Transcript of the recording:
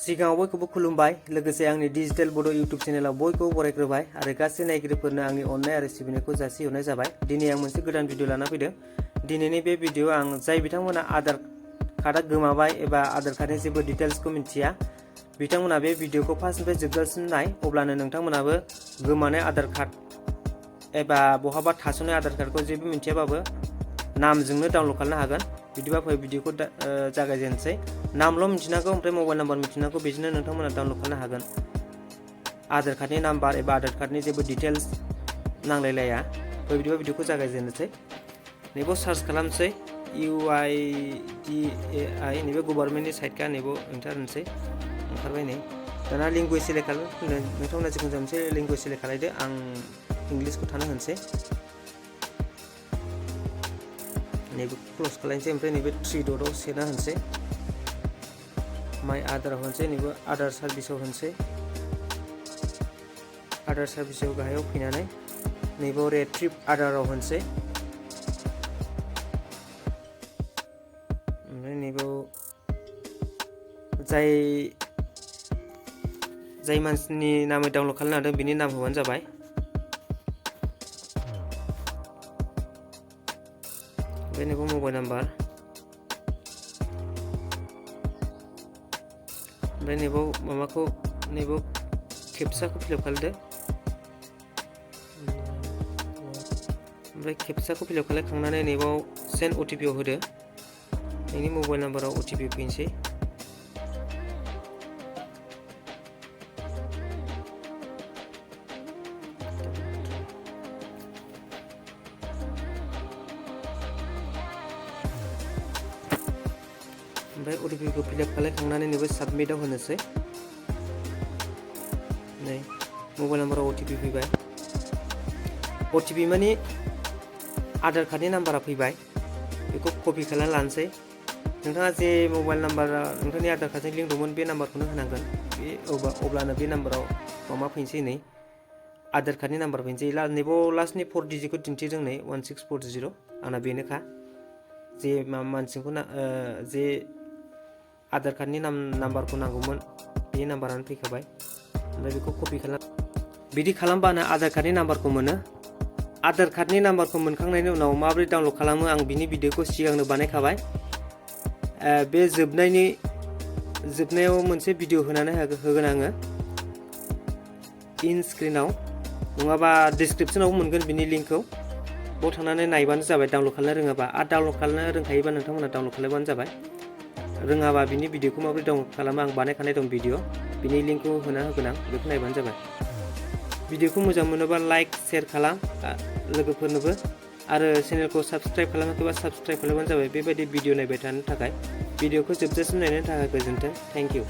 सिगाङाव बयखौबो खुलुमबाय लोगोसे आंनि डिजिटेल बड' इउट्युब चेनेलाव बयखौबो बरायग्रोबाय आरो गासै नायगिरिफोरनो आंनि अननाय आरो सिबिनायखौ जासिहरनाय जाबाय। दिनै आं मोनसे गोदान भिडिअ लाना फैदों। दिनैनि बे भिडिअ आं जाय बिथांमोना आधार कार्डआ गोमाबाय एबा आधार कार्डनि जेबो डिटेल्सखौ मिथिया बिथांमोना बे भिडिअखौ फार्स्टनिफ्राय जोबजासिम नाय, अब्लानो नोंथांमोनाबो गोमानाय आधार कार्ड एबा बहाबा थास'नाय आधार कार्डखौ जेबो मिथियाबाबो नामजोंनो डाउनलड खालामनो हागोन। बिदिबा फै भिडिअखौ जागायजेननोसै। नामल' मिथिनांगौ ओमफ्राय मबाइल नाम्बार मिथिनांगौ, बेजोंनो नोंथांमोना डाउनलड खालामनो हागोन। आधार कार्डनि नाम्बार एबा आधार कार्डनि जेबो डिटेल्स नांलायलाया। बिदिबा भिडिअखौ जागायजेननोसै। नैबो सार्च खालामसै UIDAI नैबे गभर्नमेन्टनि साइटखा नैबो ओंखारनोसै ओंखारबाय नै। दाना लेंगुवेज सेलेक्ट खालाम, नोंथांमोना जिखुनु जाया मोनसे लेंगुवेज सेलेक्ट खालामदो। आं इंलिसखौ थानो होनोसै। नैबे क्ल'ज खालामनोसै, ओमफ्राय नैबे 3 डटआव सोना होनोसै। माइ आधाराव होनोसै, नैबे आधार सार्भिसाव होनोसै। आधार सार्भिसाव गाहायाव फैनानै नैबेयाव रिट्रिभ आधाराव होनोसै। ओमफ्राय नैबेयाव जाय मानसिनि नामै डाउनलड खालामनो हादों बिनि नाम होबानो जाबाय। ओमफ्राय नैबे मबाइल नाम्बार, ओमफ्राय नैबेयाव माबाखौ नैबेयाव केपचाखौ फिलआप खालामदो। ओमफ्राय केपचाखौ फिलआप खालामखांनानै नैबेयाव सेन्ड OTP आव होदो। नोंनि मबाइल नाम्बाराव OTP फैनोसै। ओमफ्राय OTP खौ फिलआप खालामखांनानै नैबे साबमिटआव होनोसै। नै मबाइल नाम्बाराव OTP फैबाय। OTP माने आधार कार्डनि नाम्बारा फैबाय। बेखौ कपि खालामना लानोसै। नोंथाङा जे मबाइल नाम्बारा नोंथांनि आधार कार्डजों लिंक दंमोन बे नाम्बारखौनो होनांगोन। अब्लानो बे नाम्बाराव माबा फैनोसै नै आधार कार्डनि नाम्बार फैनोसै। नैबाव लास्टनि 4 डिजिटखौ दिन्थिदों नै 16400। आंना बेनोखा। जे मानसिखौ जे आधार कार्डनि नाम्बारखौ नांगौमोन बे नाम्बारानो फैखाबाय। ओमफ्राय बेखौ कपि खालाम। बिदि खालामबानो आधार कार्डनि नाम्बारखौ मोनो। आधार कार्डनि नाम्बारखौ मोनखांनायनि उनाव माबोरै डाउनलड खालामो आं बिनि भिडिअखौ सिगांनो बानायखाबाय। बे जोबनायाव मोनसे भिडिअ होनानै होगोन आङो इन स्क्रिनाव, नङाबा डिसक्रिपसनाव मोनगोन बिनि लिंकखौ। बाव थांनानै नायबानो जाबाय डाउनलड खालामनो रोङाबा। आरो डाउनलड खालामनो रोंखायोबा नोंथांमोना डाउनलड खालामबानो जाबाय। रोङाबा बिनि भिडिअखौ माबोरै डाउनलड खालामो आं बानायखानाय दं भिडिअ, बिनि लिंकखौ होना होगोन आं, बेखौ नायबानो जाबाय। भिडिअखौ मोजां मोनोबा लाइक शेयार खालाम लोगोफोरनोबो, आरो चेनेलखौ साबस्क्राइब खालामाखैबा साबस्क्राइब खालामबानो जाबाय बेबायदि भिडिअ नायबाय थानो थाखाय। भिडिअखौ जोबजासिम नायनायनि थाखाय गोजोन्थों। Thank you.